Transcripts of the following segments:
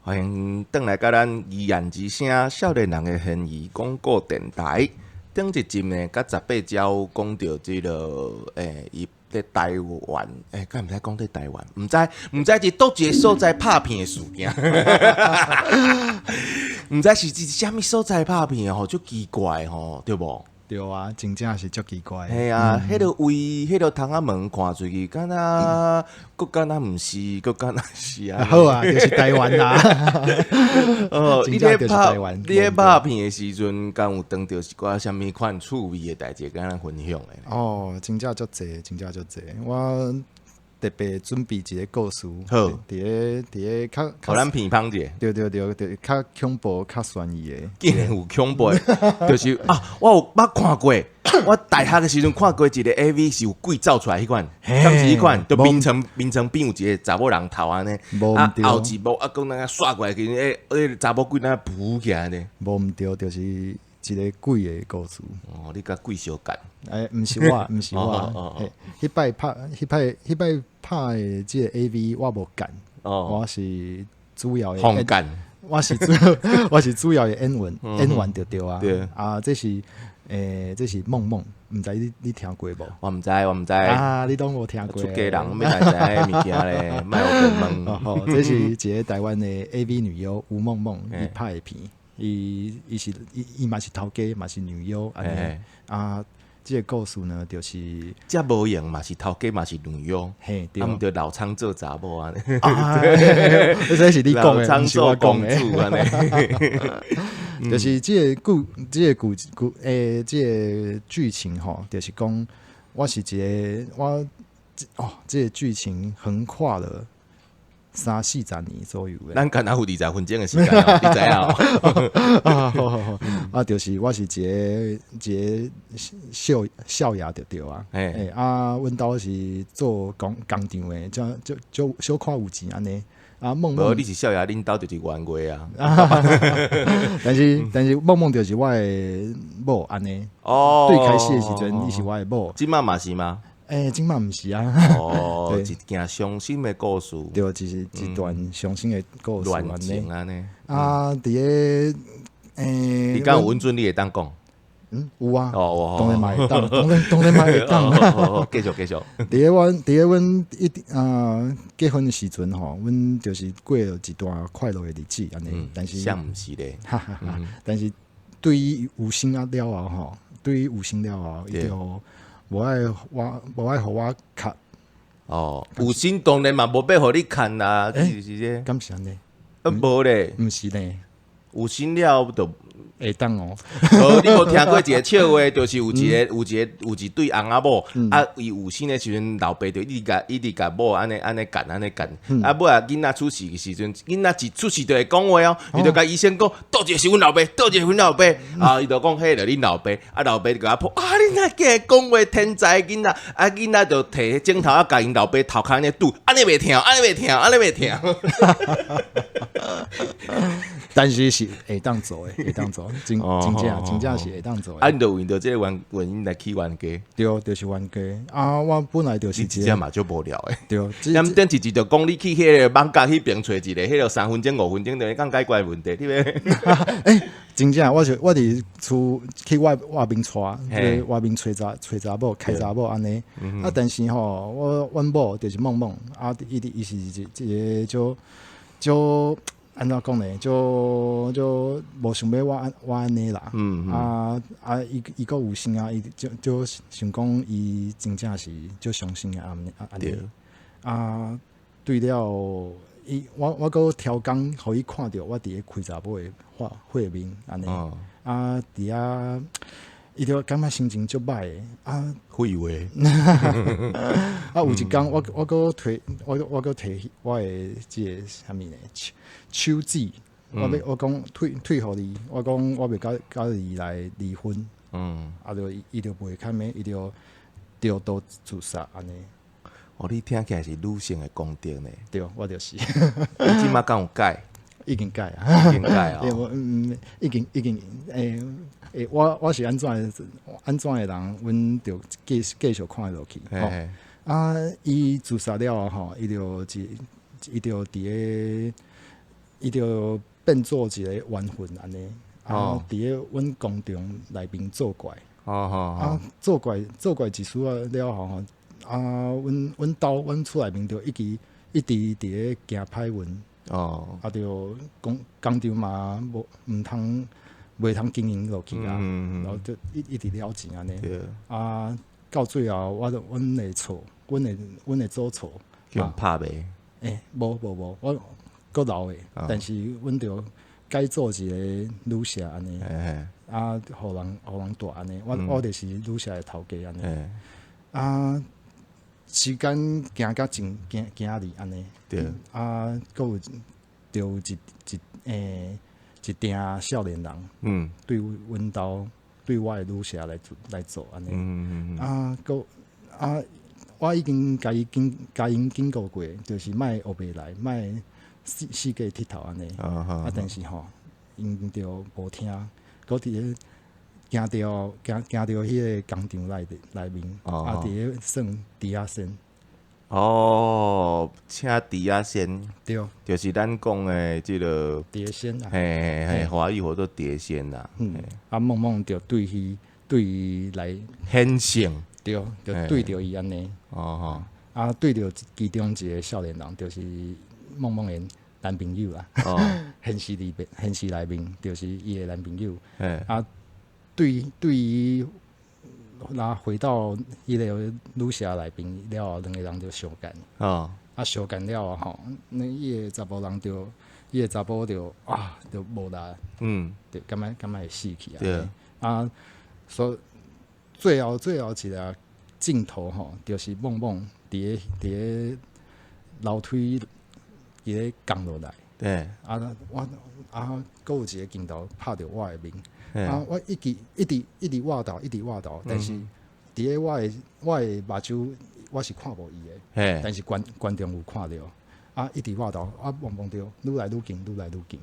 歡迎轉來佮咱疑案之聲少年人的懸疑廣播電臺。頂一集呢，佮十八招講著這个，伊佇台灣，敢毋知講佇台灣？毋知，毋知佇佗一个所在拍片的事件。毋知是佇啥物所在拍片吼，足奇怪吼，對無？對啊，真正是足奇怪。嘿啊，彼个位，彼个窗仔門看出去，敢若，閣敢若毋是，閣敢若是啊。好啊，就是台灣啦。哦，你咧拍，你咧拍片的時陣，敢有當著一寡啥物款趣味的代誌，共咱分享的？哦，真正足濟，真正足濟。我特別準備一个故事，好，佇咧較，予咱鼻芳者。對對對對，較恐怖、較懸疑的。竟然有恐怖的，就是啊，我有捌看過，我大學的時陣看過一个 AV 是有鬼走出來彼款，敢是彼款？就眠床邊有一个查某人頭按呢，啊後一幕啊，講那個煞過來，其實欸，查某鬼那浮起來呢。無毋對，就是一个鬼的故事。哦，你佮鬼相干？欸，毋是我，毋是我。彼擺拍的這个 AV 我無幹，我是主要的。紅幹。我是主要的演員，演員就對啊。啊，這是夢夢，毋知你聽過無？我毋知，我毋知。啊，你攏無聽過。出家人欲來知物件咧，莫予問。吼，這是一个台灣的 AV 女優吳夢夢伊拍的片，伊嘛是頭家，嘛是女優按呢。啊，這个故事呢，就是遮無閒嘛是頭家嘛是女優，嘿，對。啊，毋著老倉做查某按呢。啊，這是你講的，毋是我講的。按呢。就是這个故，這个故故這个劇情吼，就是講我是一个我哦，這个劇情橫跨了三四十年左右的。咱敢若有20分鐘的時間哦，你知影哦？啊，好好好，啊，就是我是一个少少爺就對啊。欸，啊，阮兜是做工廠的，就小可有錢按呢。啊，夢夢，無，你是少爺，恁兜就是冤家啊。但是夢夢就是我的某按呢。哦。最開始的時陣，伊是我的某。這馬嘛是嗎？欸，這馬毋是啊。哦，一件傷心的故事。對，就是一段傷心的故事。戀情按呢。啊，佇咧，你敢有允准你會當講？嗯，有啊。當然嘛會當，當然嘛會當。繼續繼續。佇咧阮一啊結婚的時陣吼，阮就是過了一段快樂的日子按呢。但是，啥毋是咧？哈哈哈。但是對伊有生啊了後吼，對伊有生了後，伊就無愛予我牽。哦，有生當然嘛無欲予你牽啦，是這。敢是按呢？無咧，毋是咧。有生了就會當哦。無，你無聽過一个笑話，就是有一對翁仔某，啊，伊有生的時陣，老爸就一直共某按呢按呢幹按呢幹，啊，尾仔囡仔出世的時陣，囡仔一出世就會講話哦，伊就共醫生講，佗一个是阮老爸，佗一个是阮老爸，啊，伊就講彼就恁老爸，啊，老爸就共伊抱，啊，你哪會講話天才囡仔，啊，囡仔就提枕頭仔共𪜶老爸頭殼按呢拄，按呢袂疼，按呢袂疼，按呢袂疼。但是是會當做的，會當做，真正是會當做的。啊，你就為著這个原因來去冤家？對，就是冤家。啊，我本來就是你真正嘛足無聊的。對。咱頂一集就講你去彼个網咖彼邊揣一个，彼个3分鐘、5分鐘就會當解決問題，對袂？欸，真正，我佇厝去外面帶，外面揣查某、開查某按呢。啊，但是吼，阮某就是夢夢，啊，伊是一个就就。按怎講呢？就無想欲我按呢啦。啊啊！伊閣有生啊！伊就想講，伊真正是足傷心的按呢。啊，對了，伊我閣刁工，予伊看著我佇咧開查某的畫面按呢。啊，佇遐，伊就感覺心情足歹的。啊，廢話。啊，有一工我閣提我的這个啥物呢？手指，我欲我講退予你，我講我欲佮伊來離婚。啊，就伊就袂堪的，伊就著刀自殺按呢。哦，你聽起來是女性的功德呢？對，我就是。你這馬敢有改？已經改啊！已經改啊！已經，欸，我是按怎的人，阮就繼續看落去。啊，伊自殺了後吼，伊就佇咧。伊就變做一个冤魂按呢，啊，佇咧阮工廠內面作怪，啊，作怪作怪一絲仔了後吼，啊，阮兜阮厝內面就一直一直佇咧行歹運，啊，就工工廠嘛無毋通袂通經營落去啊，然後就一直了錢按呢，啊，到最後我就阮的厝，阮的祖厝，去予拍賣？欸，無無無，我閣留的，但是阮就改做一個旅社按呢，啊，予人住按呢，我就是旅社的頭家按呢，啊，時間行甲真行今日按呢，啊，閣有就有一鼎少年人，對阮兜對我的旅社來做按呢，啊，閣啊，我已經共𪜶警告過，就是莫烏白來，莫四界𨑨迌按呢，啊，但是吼，𪜶就無聽，閣佇咧行著行行著彼个工廠內面，啊，佇咧耍豬仔仙。哦，請豬仔仙，對，就是咱講的這个碟仙啊，嘿嘿嘿，華語叫做碟仙啦。嗯，啊，夢夢就對伊對伊來顯性，對，就對著伊按呢。啊，對著其中一个少年人，就是夢夢的男朋友啊。現實裡面，現實內面就是伊的男朋友。啊，對伊，若回到彼个旅社內面了後，兩个人就相見。啊，相見了後吼，那伊个查埔人就，伊个查埔就啊，就無力，就感覺會死去啊。啊，所以最後一个鏡頭吼，就是夢夢佇咧樓梯佇咧降落來。啊，我啊，閣有一个鏡頭拍著我的面。啊，我一直一直一直倚頭，一直倚頭，但是佇咧我的目睭，我是看無伊的。但是觀眾有看著。啊，一直倚頭，啊，望望著愈來愈近，愈來愈近。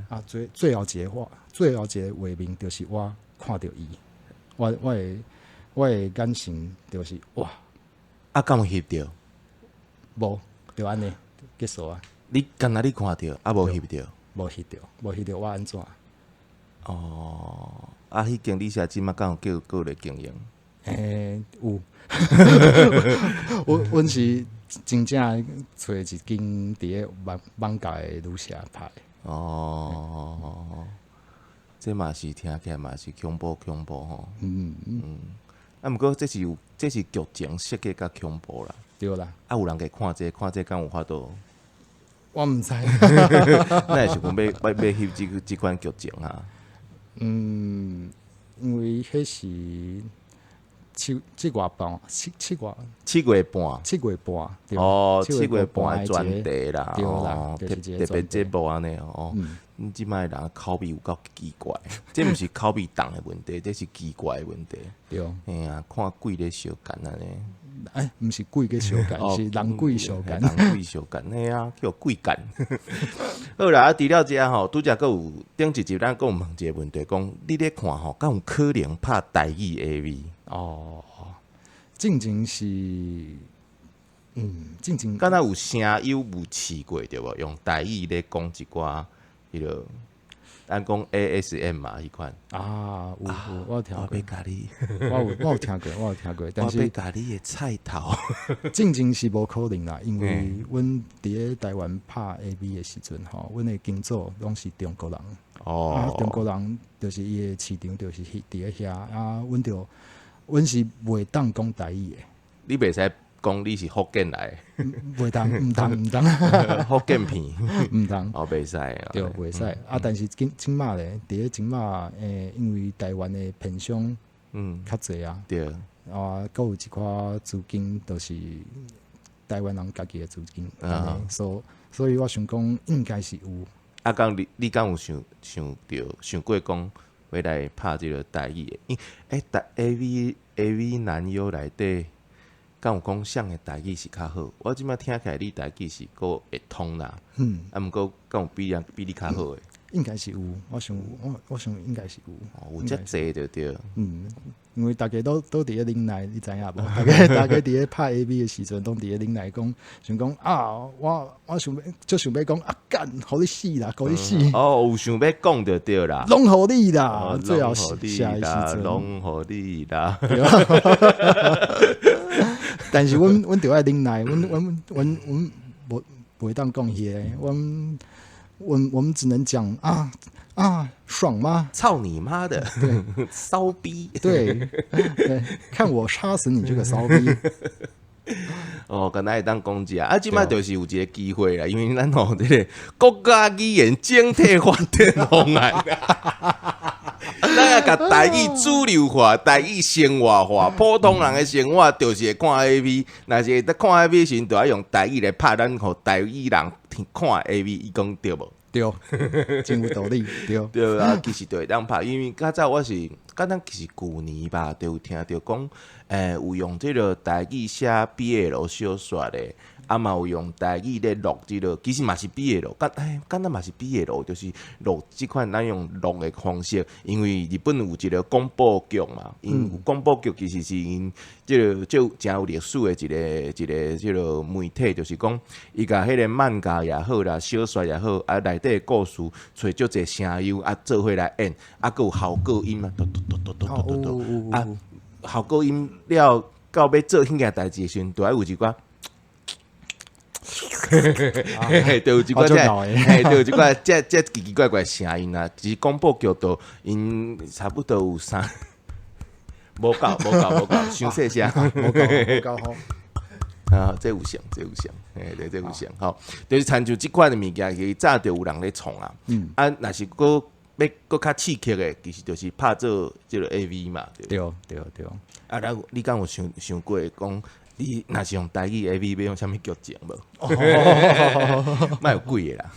啊，最後一个畫面就是我看著伊，我的眼神就是哇。啊，敢有翕著？無，就按呢結束啊。你敢若你看著，啊無翕著？無翕著，無翕著，我按怎？哦，啊，彼間旅社這馬敢有叫閣咧經營？欸，有。阮是真正揣一間佇咧網咖的旅社拍的。哦，這嘛是聽起來嘛是恐怖恐怖吼。啊，毋過這是劇情設計較恐怖啦。對啦。啊，有人會看這個，看這個敢有法度？我毋知。哪會想講欲翕這款劇情啊？嗯，因為彼是七月半，七月 7月半， 7月半，哦，七月半的專題啦，對啦，特特別節目按呢哦。這擺人口味有夠奇怪，這毋是口味重的問題，這是奇怪的問題。對。嘿啊，看鬼咧相共按呢。欸，毋是鬼咧相共，是人鬼相共。人鬼相共，嘿啊，叫鬼干。好啦，啊，除了這吼，拄才閣有頂一集，咱閣有問一個問題，講你咧看吼，敢有可能拍台語 AV？哦，進前是，進前敢若有聲優有試過對無？用台語咧講一寡彼个，咱講 ASMR 嘛，彼款。啊，有有，我有聽過。我欲共你，我有聽過，我有聽過，但是我欲共你的菜頭。進前是無可能啦，因為阮佇咧台灣拍 AV 的時陣吼，阮的金主攏是中國人。啊，中國人就是伊的市場就是佇咧遐啊，阮是袂當講台語的。你袂使講你是福建來的，袂當，毋通，毋通，福建片，毋通，哦，袂使，對，袂使。啊，但是今這馬咧，佇咧這馬，因為台灣的片商，較濟啊，啊，閣有一寡資金，就是台灣人家己的資金，所以我想講應該是有。啊，敢你敢有想過講欲來拍這个台語的？因欸，台 AV 男優內底，敢有講啥个台語是較好？我這馬聽起來你台語是閣會通啦。啊，毋過敢有比你較好的？應該是有，我想我想應該是有。哦，有遮濟就對。嗯，因為大家都佇咧忍耐，你知影無？大家佇咧拍 AV 的時陣，攏佇咧忍耐，講想講啊，我想欲足想欲講啊，幹，予你死啦，予你死。哦，有想欲講就對啦，攏予你啦，最後寫的時陣，攏予你啦。但是阮著愛忍耐，阮無袂當講彼个，阮我們只能講啊啊，爽嗎？操你媽的！對，騷逼！對，對，看我插死你這個騷逼！哦，敢若會當講這啊，這擺就是有一個機會啦，因為咱吼這个國家語言整體發展方案，咱愛共台語主流化、台語生活化，普通人的生活就是會看 AV，若是會當看 AV 時，就愛用台語來拍，咱予台語人看 AV，伊講對無？對，真有道理，對。對啊，其實就會當拍，因為較早我是，敢若其實舊年吧，就有聽著講，有用這个台語寫 BL 小說的，啊嘛有用台語咧錄這个，其實嘛是 BL，敢若嘛是 BL，就是錄這款咱用錄的方式，因為日本有一个廣播局嘛，𪜶廣播局其實是𪜶這个就誠有歷史的一个這个媒體，就是講伊共彼个漫畫也好啦，小說也好，啊內底的故事揣足濟聲優啊做伙來演，啊閣有效果音啊，嘟嘟嘟嘟嘟嘟嘟，啊效果音了到欲做彼件代誌的時陣，著愛有一寡。嘿，就有一寡這，嘿，就有一寡這奇奇怪怪聲音啊。其實廣播劇都𪜶差不多有三，無夠無夠無夠，傷細聲，無夠無夠好。啊，這有像，這有像，嘿，對，這有像，吼，就是親像這款的物件，其實早就有人咧創啊。啊，若是閣欲閣較刺激的，其實就是拍做這个 AV 嘛。對對對。啊，然後你敢有想想過講？你若是用台語 AV，欲用啥物劇情無？莫有鬼的啦！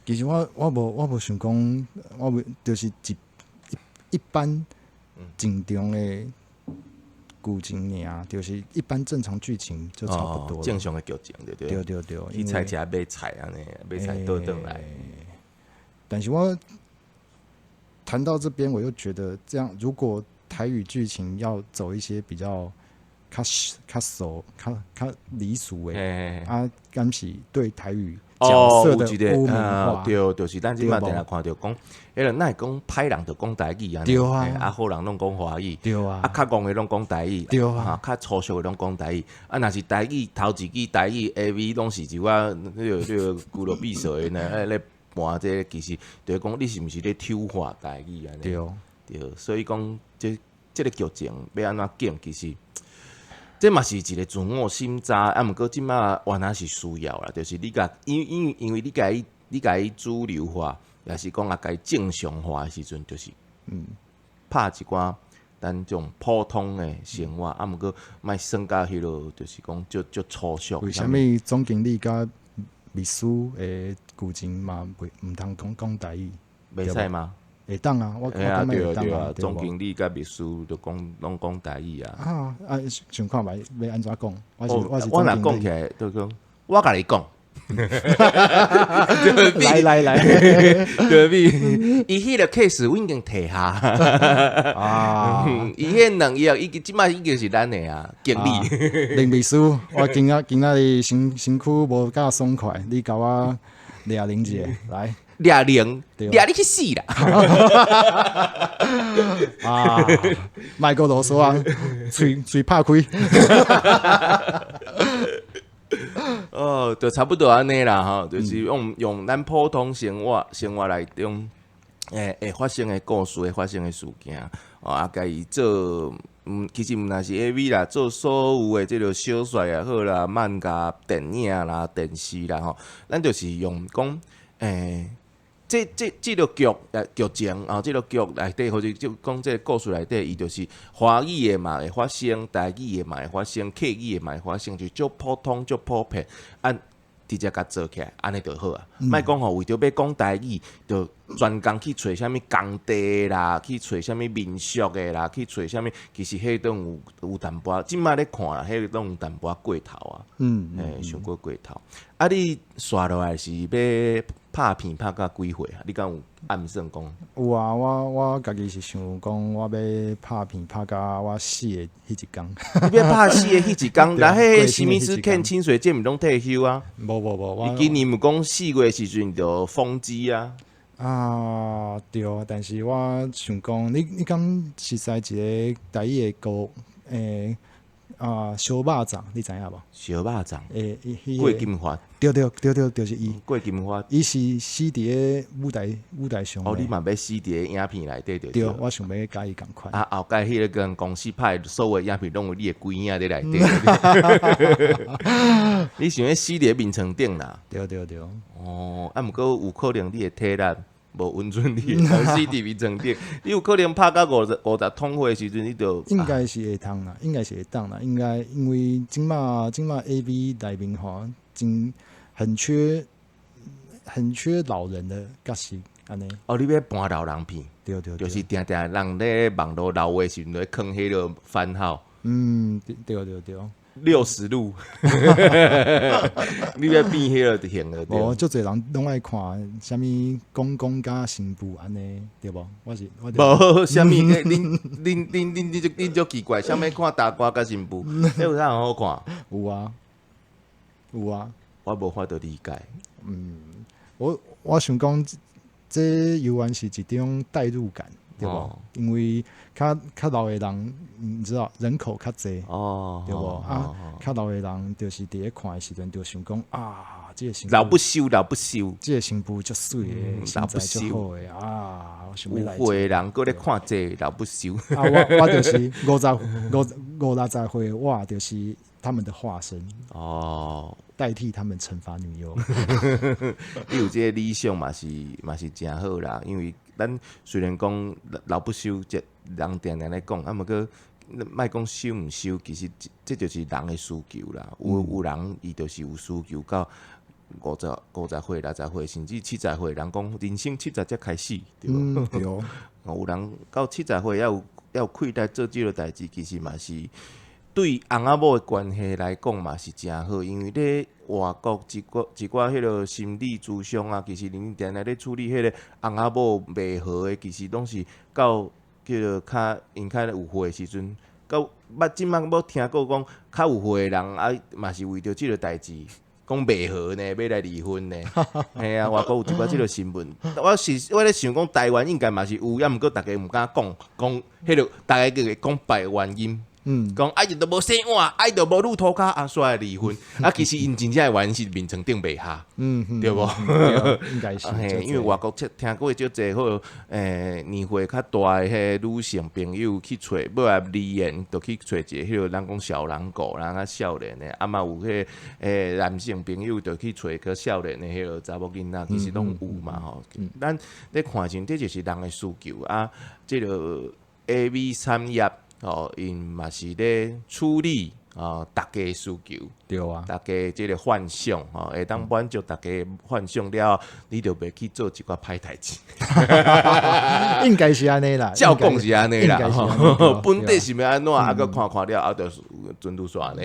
其實我無想講，我無就是一般正常的劇情爾，就是一般正常劇情就差不多。正常的劇情對對。對對對。去菜市買菜按呢，買菜倒轉來。但是我談到這邊，我又覺得這樣，如果台語劇情要走一些比較較較俗、較較離俗的，啊，敢是對台語角色的污名化。對，就是咱這擺定定看著講，彼个哪會講歹人就講台語按呢，對啊，啊好人攏講華語，對啊，啊較戇的攏講台語，對啊，較粗俗的攏講台語，啊若是台語頭一句台語 AV 攏是一寡彼个舊落閉鎖的呢，咧盤這个，其實就是講你是毋是咧醜化台語按呢？對，所以講這个劇情欲按怎剪，其實這嘛是一个自我審查，啊，毋過這擺原來是需要啦，就是你共因為你共伊主流化，也是講啊，共伊正常化的時陣，就是拍一寡咱這種普通的生活，啊，毋過莫耍甲彼落，就是講足足粗俗。為啥物總經理佮秘書的劇情嘛袂毋通講講台語？袂使嗎？會當啊，我感覺會當啊。總經理佮秘書都講攏講台語啊。啊啊，想看覓欲按怎講？我是我是我若講起來，就講我共你講。來來來，對比伊彼个 case 我已經提下啊，伊彼2頁已經這擺已經是咱的啊，經理林秘書，我今仔日身軀無夠爽快，你共我掠零一下來。掠零，掠你去死啦！啊，莫閣囉嗦啊，喙喙拍開。哦，就差不多按呢啦吼，就是用咱普通生活內中，會發生的故事，會發生的事件，哦，啊，共伊做，其實毋但是 AV 啦，做所有的這个小說也好啦，漫畫、電影啦、電視啦吼，咱就是用講，這个劇情啊，這个劇內底，或者就講這个故事內底，伊就是華語的嘛會發生，台語的嘛會發生，客語的嘛會發生，就足普通、足普遍，啊，直接共做起來，按呢就好啊。莫講吼，為著欲講台語，就專工去揣啥物工地啦，去揣啥物民宿的啦，去揣啥物，其實彼種有淡薄，這擺咧看啦，彼種有淡薄過頭啊。嘿，傷過過頭。啊，你紲落來是欲拍片拍到幾歲啊？你敢有暗算講？有啊，我家己是想講，我欲拍片拍甲我死的彼一工。你欲拍死的彼一工，對啊。那彼過史密斯身的彼一工。 Ken 清水健毋攏退休啊？無無無，我伊今年毋講4月時陣就封機啊。啊，對，但是我想講，你敢熟似一个台語的歌，啊，燒肉粽，你知影無？燒肉粽？欸，郭金發。對對對對，就是伊。郭金發。伊是死佇个舞台上。哦，你嘛欲死佇个影片內底對？對，我想欲佮伊仝款。啊，後蓋彼个間公司拍的所有影片，攏有你的鬼影佇內底。你想欲死佇眠床頂啦？對對對。哦，啊，毋過有可能你的體力無允准你會當死佇眠床頂，你有可能拍到50通歲的時陣，你就應該是會通啦，應該是會當啦，應該因為這馬 AV 內面吼，真很缺老人的角色按呢。哦，你欲扮老人片？對對對。就是定定人咧網路老話時陣，咧囥彼个番號。嗯，對對對對。60路，你欲變彼个就行了。無，足濟人攏愛看啥物公公佮新婦按呢，對無？我是我。無啥物，恁恁恁恁恁恁足奇怪，啥物看大官佮新婦，彼有啥好看？有啊，有啊。我無法度理解。嗯，我想講，這猶原是一種代入感，對無？因為較老的人，你知道人口較濟，對無？啊，較老的人就是佇咧看的時陣，就想講啊，這个新老不休，老不休，這个新婦足媠的，身材足好的啊，我想欲來。有歲的人閣咧看這個老不休。啊，我就是五五五六十歲，我就是他們的化身。代替他們懲罰女優。你有這个理想嘛是嘛是誠好啦，因為咱雖然講老不休，這人定定咧講，啊，毋過莫講休毋休，其實這就是人的需求啦。有人伊就是有需求到50歲、60歲，甚至七十歲，人講人生七十才開始，對無？嗯，對。有人到七十歲猶有氣力做這个代誌，其實嘛是對翁仔某的關係來講嘛是誠好，因為咧外國一寡彼个心理諮商啊，其實𪜶定定咧處理彼个翁仔某袂和的，其實攏是到叫做較𪜶較有歲的時陣，到捌這馬無聽過講較有歲的人啊，嘛是為著這个代誌講袂和呢，欲來離婚呢。嘿啊，外國有一寡這个新聞，我是我咧想講台灣應該嘛是有，抑毋過逐家毋敢講，講彼个逐家叫做講別原因。講啊伊都無洗碗，啊伊都無攄塗跤，啊煞來離婚。啊，其實𪜶真正的原因是眠床頂袂合，對無？應該是。嘿，因為外國聽過足濟好，年歲較大的彼个女性朋友去揣，欲來離緣，就去揣一个彼个人講小狼狗，人較少年的，啊嘛有彼个男性朋友就去揣較少年的彼个查某囡仔，其實攏有嘛吼。咱咧看上，這就是人的需求啊，這个 AV 產業。哦，𪜶嘛是咧處理哦，逐家的需求，對啊，逐家這个幻想吼，會當滿足逐家幻想了後，你就袂去做一寡歹代誌。應該是按呢啦，照講是按呢啦，本底是欲按怎，啊，閣看看了，啊，就準拄煞呢。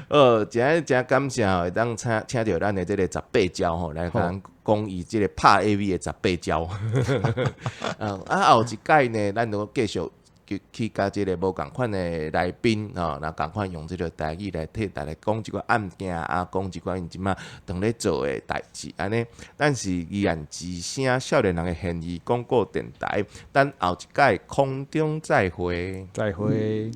誠誠感謝會當請著咱的這个十八招吼，來共講伊這个拍 AV 的十八招。啊，後一擺呢，咱就繼續去佮這个無仝款的來賓吼，若仝款用這个台語來替大家講一寡案件啊，講一寡𪜶這馬當咧做的代誌，按呢，咱是議案之聲少年人的懸疑廣播電台，咱後一擺空中再會。再會。